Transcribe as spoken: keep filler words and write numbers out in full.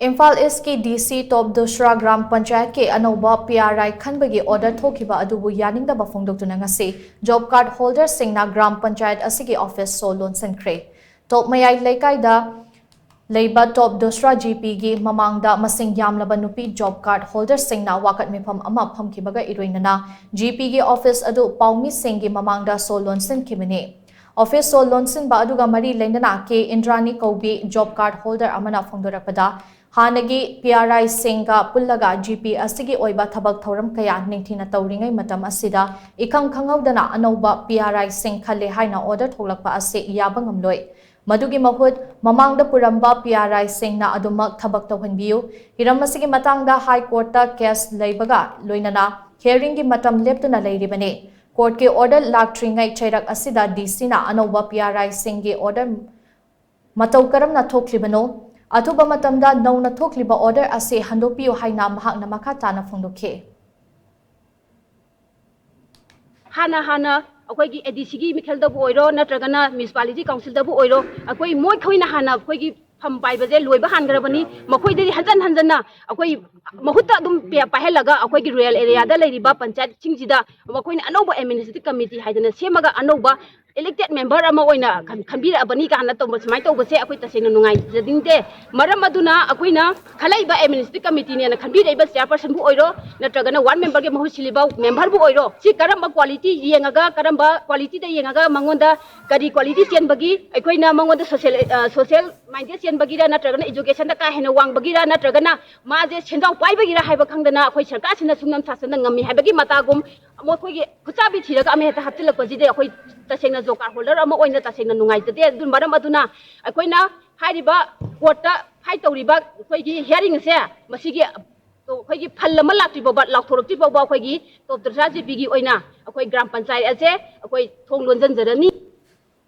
ꯏꯝꯐꯥꯜ ꯏꯁꯀꯤ ꯗꯤ ꯁꯤ ꯇꯣꯞ ꯗꯨꯁ꯭ꯔꯥ ꯒ꯭ꯔꯥꯝ ꯄꯟꯆꯥꯌꯠꯀꯤ ꯑꯅꯧꯕ ꯄꯤ ꯑꯥꯔ ꯑꯥꯏ ꯈꯟꯕꯒꯤ ꯑꯣꯔꯗꯔ ꯊꯣꯛꯈꯤꯕ ꯑꯗꯨꯕꯨ ꯌꯥꯅꯤꯡꯗꯕ ꯐꯣꯡꯗꯣꯛꯇꯨꯅ ꯉꯁꯤ ꯖꯣꯕ ꯀꯥꯔꯗ ꯍꯣꯜꯗꯔꯁꯤꯡꯅ ꯒ꯭ꯔꯥꯝ ꯄꯟꯆꯥꯌꯠ ꯑꯁꯤꯒꯤ ꯑꯣꯐꯤꯁ ꯁꯣ ꯂꯣꯟꯁꯤꯟꯈ꯭ꯔꯦ꯫ ꯇꯣꯞ ꯃꯌꯥꯏ ꯂꯩꯀꯥꯏꯗ ꯂꯩꯕ ꯇꯣꯞ ꯗꯨꯁ꯭ꯔꯥ ꯖꯤ ꯄꯤꯒꯤ ꯃꯃꯥꯡꯗ ꯃꯁꯤꯡ ꯌꯥꯝꯂꯕ ꯅꯨꯄꯤ ꯖꯣꯕ ꯀꯥꯔꯗ ꯍꯣꯜꯗꯔꯁꯤꯡꯅ ꯋꯥꯀꯠ ꯃꯤꯐꯝ ꯑꯃ ꯐꯝꯈꯤꯕꯒ ꯏꯔꯣꯏꯅꯅ ꯖꯤ ꯄꯤꯒꯤ ꯑꯣꯐꯤꯁ ꯑꯗꯨ ꯄꯥꯎꯃꯤꯁꯤꯡꯒꯤ ꯃꯃꯥꯡꯗ ꯁꯣ ꯂꯣꯟꯁꯤꯟꯈꯤꯕꯅꯤ꯫ ꯑꯣꯐꯤꯁ ꯁꯣ ꯂꯣꯟꯁꯤꯟꯕ ꯑꯗꯨꯒ ꯃꯔꯤ ꯂꯩꯅꯅ ꯀꯦ ꯏꯟꯗ꯭ꯔꯥꯅꯤ ꯀꯧꯕꯤ ꯖꯣꯕ ꯀꯥꯔꯗ ꯍꯣꯜꯗꯔ ꯑꯃꯅ ꯐꯣꯡꯗꯣꯔꯛꯄꯗ, ꯍꯥꯟꯅꯒꯤ ꯄꯤ ꯑꯥꯔ ꯑꯥꯏꯁꯤꯡꯒ ꯄꯨꯜꯂꯒ ꯖꯤ ꯄꯤ ꯑꯁꯤꯒꯤ ꯑꯣꯏꯕ ꯊꯕꯛ ꯊꯧꯔꯝ ꯀꯌꯥ ꯅꯤꯡꯊꯤꯅ ꯇꯧꯔꯤꯉꯩ ꯃꯇꯝ ꯑꯁꯤꯗ ꯏꯈꯪ ꯈꯪꯍꯧꯗꯅ ꯑꯅꯧꯕ ꯄꯤ ꯑꯥꯔ ꯑꯥꯏꯁꯤꯡ ꯈꯜꯂꯦ ꯍꯥꯏꯅ ꯑꯣꯔꯗꯔ ꯊꯣꯛꯂꯛꯄ ꯑꯁꯤ ꯌꯥꯕ ꯉꯝꯂꯣꯏ꯫ ꯃꯗꯨꯒꯤ ꯃꯍꯨꯠ ꯃꯃꯥꯡꯗ ꯄꯨꯔꯝꯕ ꯄꯤ ꯑꯥꯔ ꯑꯥꯏꯁꯤꯡꯅ ꯑꯗꯨꯃꯛ ꯊꯕꯛ ꯇꯧꯍꯟꯕꯤꯌꯨ꯫ ꯍꯤꯔꯝ ꯑꯁꯤꯒꯤ ꯃꯇꯥꯡꯗ ꯍꯥꯏ ꯀꯣꯔꯠꯇ ꯀꯦꯁ ꯂꯩꯕꯒ ꯂꯣꯏꯅꯅ ꯍꯤꯌꯥꯔꯤꯡꯒꯤ ꯃꯇꯝ ꯂꯦꯞꯇꯨꯅ ꯂꯩꯔꯤꯕꯅꯤ꯫ ꯀꯣꯔꯠꯀꯤ ꯑꯣꯔꯗꯔ ꯂꯥꯛꯇ꯭ꯔꯤꯉꯩ ꯆꯩꯔꯛ ꯑꯁꯤꯗ ꯗꯤ ꯁꯤꯅ ꯑꯅꯧꯕ ꯄꯤ ꯑꯥꯔ ꯑꯥꯏꯁꯤꯡꯒꯤ ꯑꯣꯔꯗꯔ ꯃꯇꯧ ꯀꯔꯝꯅ ꯊꯣꯛꯂꯤꯕꯅꯣ? ꯑꯊꯨꯕ ꯃꯇꯝꯗ ꯅꯧꯅ ꯊꯣꯛꯂꯤꯕ ꯑꯣꯔꯗꯔ ꯑꯁꯤ ꯍꯟꯗꯣꯛꯄꯤꯌꯨ ꯍꯥꯏꯅ ꯃꯍꯥꯛꯅ ꯃꯈꯥ ꯇꯥꯅ ꯐꯣꯡꯗꯣꯛꯈꯤ꯫ ꯍꯥꯟꯅ ꯍꯥꯟꯅ ꯑꯩꯈꯣꯏꯒꯤ ꯑꯦ ꯗꯤ ꯁꯤꯒꯤ ꯃꯤꯈꯜꯗꯕꯨ ꯑꯣꯏꯔꯣ, ꯅꯠꯇ꯭ꯔꯒꯅ ꯃ꯭ꯌꯨꯅꯤꯁꯤꯄꯥꯂꯤꯇꯤ ꯀꯥꯎꯟꯁꯤꯜꯗꯕꯨ ꯑꯣꯏꯔꯣ, ꯑꯩꯈꯣꯏ ꯃꯣꯏꯈꯣꯏꯅ ꯍꯥꯟꯅ ꯑꯩꯈꯣꯏꯒꯤ ꯐꯝ ꯄꯥꯏꯕꯁꯦ ꯂꯣꯏꯕ ꯍꯥꯟꯈ꯭ꯔꯕꯅꯤ꯫ ꯃꯈꯣꯏꯗꯗꯤ ꯍꯟꯖꯟ ꯍꯟꯖꯟꯅ ꯑꯩꯈꯣꯏ ꯃꯍꯨꯠꯇ ꯑꯗꯨꯝ ꯄꯦ-, ꯄꯥꯏꯍꯜꯂꯒ ꯑꯩꯈꯣꯏꯒꯤ ꯔꯨꯔꯦꯜ ꯑꯦꯔꯤꯌꯥꯗ ꯂꯩꯔꯤꯕ ꯄꯟꯆꯥꯌꯠꯁꯤꯡꯁꯤꯗ ꯃꯈꯣꯏꯅ ꯑꯅꯧꯕ ꯑꯦꯗꯃꯤꯅꯤꯁꯇ꯭ꯔꯦꯇꯤꯚ ꯀꯃꯤꯇꯤ ꯍꯥꯏꯗꯅ ꯁꯦꯝꯃꯒ ꯑꯅꯧꯕ ꯏꯂꯦꯛꯇꯦꯗ ꯃꯦꯝꯕꯔ ꯑꯃ ꯑꯣꯏꯅ ꯈꯟ-, ꯈꯟꯕꯤꯔꯛꯑꯕꯅꯤ ꯀꯥꯏꯅ ꯇꯧꯕ ꯁꯨꯃꯥꯏꯅ ꯇꯧꯕꯁꯦ ꯑꯩꯈꯣꯏ ꯇꯁꯦꯡꯅ ꯅꯨꯡꯉꯥꯏꯖꯅꯤꯡꯗꯦ꯫ ꯃꯔꯝ ꯑꯗꯨꯅ ꯑꯩꯈꯣꯏꯅ ꯈꯜꯂꯛꯏꯕ ꯑꯦꯗꯃꯤꯅꯤꯁꯇ꯭ꯔꯦꯇꯤꯚ ꯀꯃꯤꯇꯤꯅꯦꯅ ꯈꯟꯕꯤꯔꯛꯏꯕ ꯆꯤꯌꯔꯄꯔꯁꯟꯕꯨ ꯑꯣꯏꯔꯣ, ꯅꯠꯇ꯭ꯔꯒꯅ ꯋꯥꯔꯗ ꯃꯦꯝꯕꯔꯒꯤ ꯃꯍꯨꯠ ꯁꯤꯜꯂꯤꯕ ꯃꯦꯝꯕꯔꯕꯨ ꯑꯣꯏꯔꯣ, ꯁꯤ ꯀꯔꯝꯕ ꯀ꯭ꯋꯥꯂꯤꯇꯤ ꯌꯦꯡꯉꯒ, ꯀꯔꯝꯕ ꯀ꯭ꯋꯥꯂꯤꯇꯤꯗ ꯌꯦꯡꯉꯒ ꯃꯉꯣꯟꯗ ꯀꯔꯤ ꯀ꯭ꯋꯥꯂꯤꯇꯤ ꯆꯦꯟꯕꯒꯤ, ꯑꯩꯈꯣꯏꯅ ꯃꯉꯣꯟꯗ ꯁꯣꯁꯤꯌꯦꯜ, ꯑ, ꯁꯣꯁꯤꯌꯦꯜ ꯃꯥꯏꯟꯗꯦꯗ ꯆꯦꯟꯕꯒꯤꯔ, ꯅꯠꯇ꯭ꯔꯒꯅ ꯏꯖꯨꯀꯦꯁꯟꯗ ꯀꯥ ꯍꯦꯟꯅ ꯋꯥꯡꯕꯒꯤꯔ, ꯅꯠꯇ꯭ꯔꯒꯅ ꯃꯥꯁꯦ ꯁꯦꯟꯖꯥꯎ ꯄꯥꯏꯕꯒꯤꯔ ꯍꯥꯏꯕ ꯈꯪꯗꯅ ꯑꯩꯈꯣꯏ ꯁꯔꯀꯥꯔꯁꯤꯅ ꯁꯨꯡꯅꯝ ꯁꯥꯁꯟꯅ ꯉꯝꯃꯤ ꯍꯥꯏꯕꯒꯤ ꯃꯇꯥꯒꯨꯝ ꯃꯈꯣꯏꯒꯤ ꯈꯨꯠꯆꯥꯕꯤ ꯊꯤꯔꯒ ꯑꯃ ꯍꯦꯛꯇ ꯍꯥꯞꯆꯤꯜꯂꯛꯄꯁꯤꯗꯤ ꯑꯩꯈꯣꯏ ꯇꯁꯦꯡꯅ ꯖꯣꯕ ꯀꯥꯔꯗ ꯍꯣꯜꯗꯔ ꯑꯃ ꯑꯣꯏꯅ ꯇꯁꯦꯡꯅ ꯅꯨꯡꯉꯥꯏꯖꯗꯦ꯫ ꯑꯗꯨꯅ ꯃꯔꯝ ꯑꯗꯨꯅ ꯑꯩꯈꯣꯏꯅ ꯍꯥꯏꯔꯤꯕ ꯀꯣꯔꯠꯇ ꯐꯥꯏꯠ ꯇꯧꯔꯤꯕ ꯑꯩꯈꯣꯏꯒꯤ ꯍꯤꯌꯥꯔꯤꯡ ꯑꯁꯦ ꯃꯁꯤꯒꯤ ꯑꯩꯈꯣꯏꯒꯤ ꯐꯜ ꯑꯃ ꯂꯥꯛꯇ꯭ꯔꯤ ꯐꯥꯎꯕ, ꯂꯥꯎꯊꯣꯔꯛꯇ꯭ꯔꯤ ꯐꯥꯎꯕ ꯑꯩꯈꯣꯏꯒꯤ ꯇꯣꯞ ꯗꯨꯁ꯭ꯔꯥ ꯖꯤ ꯄꯤꯒꯤ ꯑꯣꯏꯅ ꯑꯩꯈꯣꯏ ꯒ꯭ꯔꯥꯝ ꯄꯟꯆꯥꯌꯠ ꯑꯁꯦ ꯑꯩꯈꯣꯏ ꯊꯣꯡ ꯂꯣꯟꯁꯤꯟꯖꯔꯅꯤ꯫